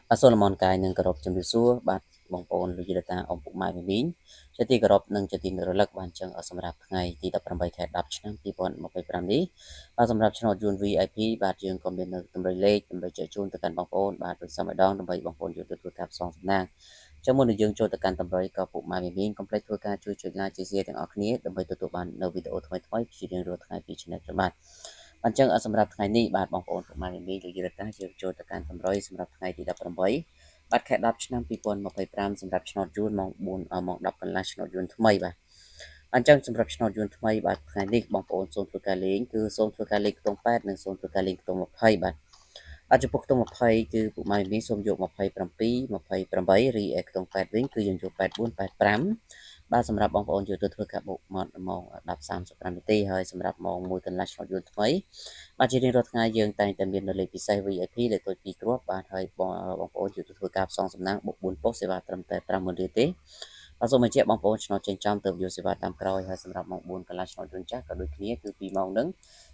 បាទសូមលំអរកាយនិងគោរពជំរាបសួរបាទបងប្អូនលោកយាយតាអ៊ំពុកម៉ែមីមីងជាទីគោរពនិងជាទីរលឹកបាទអញ្ចឹងសម្រាប់ថ្ងៃទី18ខែ10ឆ្នាំ2025នេះបាទសម្រាប់ឆ្នោតយួន VIP បាទយើងក៏មាននៅតម្រុយលេខតម្រុយចែកជូនទៅកាន់បងប្អូនបាទដូចសមម្ដងដើម្បីបងប្អូនយកទៅធ្វើការផ្សងសំណាងចឹងមុននឹងយើងចូលទៅកាន់តម្រុយក៏ពុកម៉ែមីមីងកុំភ្លេចធ្វើការជួយចុច like ចុច share ទាំងអស់គ្នាដើម្បីទទួលបាននៅវីដេអូថ្មីៗជារៀងរាល់ថ្ងៃពី Channel ខ្ញុំបាទអញ្ចឹងសម្រាប់ថ្ងៃនេះបាទបងប្អូនពុកម៉ែមីមីលោកយាយតាយើងចូលទៅកាន់តម្រុយសម្រាប់ថ្ងៃទី18បាទខែ10ឆ្នាំ2025សម្រាប់ឆ្នោតយួនម៉ោង4ម៉ោង10កន្លះឆ្នោតយួនថ្មីបាទអញ្ចឹងសម្រាប់ឆ្នោតយួនថ្មីបាទថ្ងៃនេះបងប្អូនសូមធ្វើការលេងគឺសូមធ្វើការលេងខ្ទង់8និងសូមធ្វើការលេងខ្ទង់20បាទបាទចំពោះខ្ទង់20គឺពុកម៉ែមីសូមយក27 28រីឯខ្ទង់8វិញគឺយើងយក84 85បាទសម្រាប់បងប្អូនយកទៅធ្វើការបូកមកម៉ោង10:35នាទីហើយសម្រាប់ម៉ោង1កន្លះឆ្នោតយួនថ្មីបាទជារៀងរាល់ថ្ងៃយើងតែងតែមាននៅលេខពិសេស VIP លេខតូច2គ្រាប់បាទហើយបងប្អូនយកទៅធ្វើការផ្សងសំណាងបុក4ប៉ុស្តិ៍សេវាត្រឹមតែ50000រៀលទេបាទសូមបញ្ជាក់បងប្អូនឆ្នោតចេញចំទៅយកសេវាតាមក្រោយហើយសម្រាប់ម៉ោង4កន្លះឆ្នោតយន្តចាស់ក៏ដូចគ្នាគឺ2ម៉ោងហ្នឹង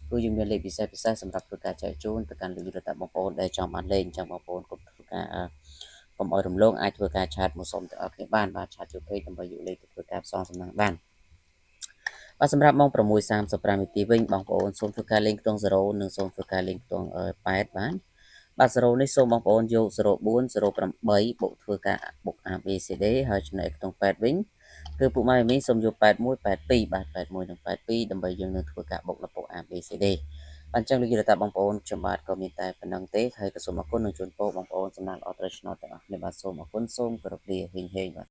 គឺយើងមានលេខពិសេសពិសេសសម្រាប់ធ្វើការចែកជូនទៅកាន់លោករដ្ឋបងប្អូនដែលចង់បានលេខអញ្ចឹងបងប្អូនកុំធ្វើការកុំឲ្យរំលងអាចធ្វើការ chat មកសុំទៅអរគ្នាបានបាទ chat ចូល page ដើម្បីយកលេខទៅធ្វើការផ្សងសំណាងបានបាទសម្រាប់ម៉ោង6:35នាទីវិញបងប្អូនសូមធ្វើការលេងខ្ទង់0និងសូមធ្វើការលេងខ្ទង់8បាទបាទ0នេះសូមបងប្អូនយក04 08បុកធ្វើការបុក A B C D ហើយចំណែកខ្ទង់8វិញគឺពុកម៉ែមីសូមយក81 82បាទ81និង82ដើម្បីយើងនឹងធ្វើការបុកលពុក A B C D អញ្ចឹងលោកយាយតាបងប្អូនខ្ញុំបាទក៏មានតែប៉ុណ្្នឹងទេហើយក៏សូមអរគុណនិងជូនពរបងប្អូនសំណាងល្អត្រូវឆ្នោតទាំងអស់គ្នាបាទសូមអរគុណសូមគោរពលាហេងហេងបាទ។